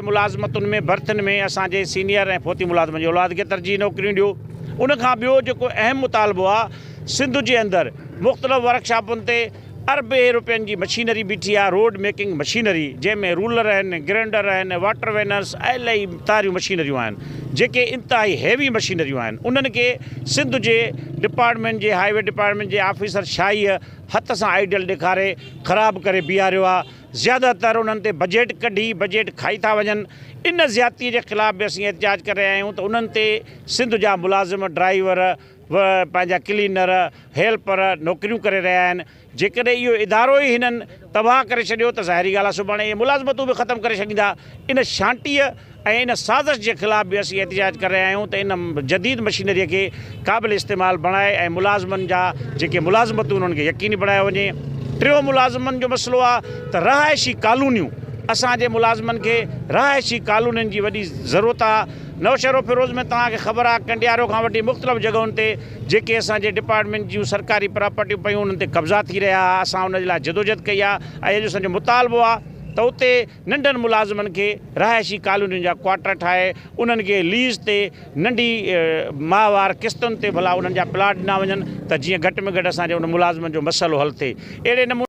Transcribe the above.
ملازمتن ۾ ڀرتين ۾ اسان جي سينيئر ۽ فوتي ملازمن جي اولاد کي ترجيحي نوڪريون ڏيو. ان کان ٻيو جيڪو اهم مطالبو آ سنڌ جي اندر مختلف ورڪشاپن تي اربين روپين جي مشينري بيٺي آ روڊ ميڪنگ مشينري جنهن ۾ رولر آهن، گرينڊر آهن، واٽر وينرس ۽ الائي تاريون مشينريون آهن جيڪي انتهائي هيوي مشينريون آهن انهن کي سنڌ جي ڊپارٽمينٽ جي هائي وي ڊپارٽمينٽ جي آفيسر شاهيء هٿ سان آئيڊيل ڏيکاري خراب ڪري بيهاريو آ. زياده تر انهن تي بجيٽ ڪڍي بجيٽ کائي ٿا وڃن ان زيادتي جي خلاف به اسين احتجاج ڪري رهيا آهيون ته انهن تي سنڌ جا ملازم ڊرائيور و پنهنجا ڪلينر هيلپر نوڪريون ڪري رهيا آهن جيڪڏهن اهو ادارو ئي هنن تباهه ڪري ڇڏيو ته ظاهري ڳالهه آهي سڀاڻي اهي ملازمتون به ختم ڪري ڇڏيندا ان شانٽيء ۽ ان سازش جي خلاف به اسين احتجاج ڪري رهيا آهيون ته ان جديد مشينري کي قابل استعمال بڻائي ۽ ملازمن جا جيڪي ملازمتون انهن کي يقيني بڻايو وڃي. ٽيون ملازمن جو مسئلو آهي ته رهائشي ڪالونيون اسان جي ملازمن کي رهائشي ڪالونين جي وڏي ضرورت آهي. نوشهروفيروز ۾ توهان کي خبر آهي ڪنڊيارو کان وٺي مختلف جڳهن تي جيڪي اسان جي ڊپارٽمينٽ جون سرڪاري پراپرٽيون پيون انهن تي قبضا ٿي رهيا ها اسان ان جي لاء جدوجهد ڪئي آهي ۽ اڄ اسان جو مطالبو آهي ته اتي ننڍن ملازمن کي رهائشي ڪالونين جا ڪوارٽر ٺاهي انهن کي ليز تي ننڍي ماهوار قسطن تي ڀلا انهن جا پلاٽ ڏنا وڃن ته جيئن گهٽ ۾ گهٽ اسان جي ان ملازمن جو مسئلو حل ٿئي اهڙي نموني.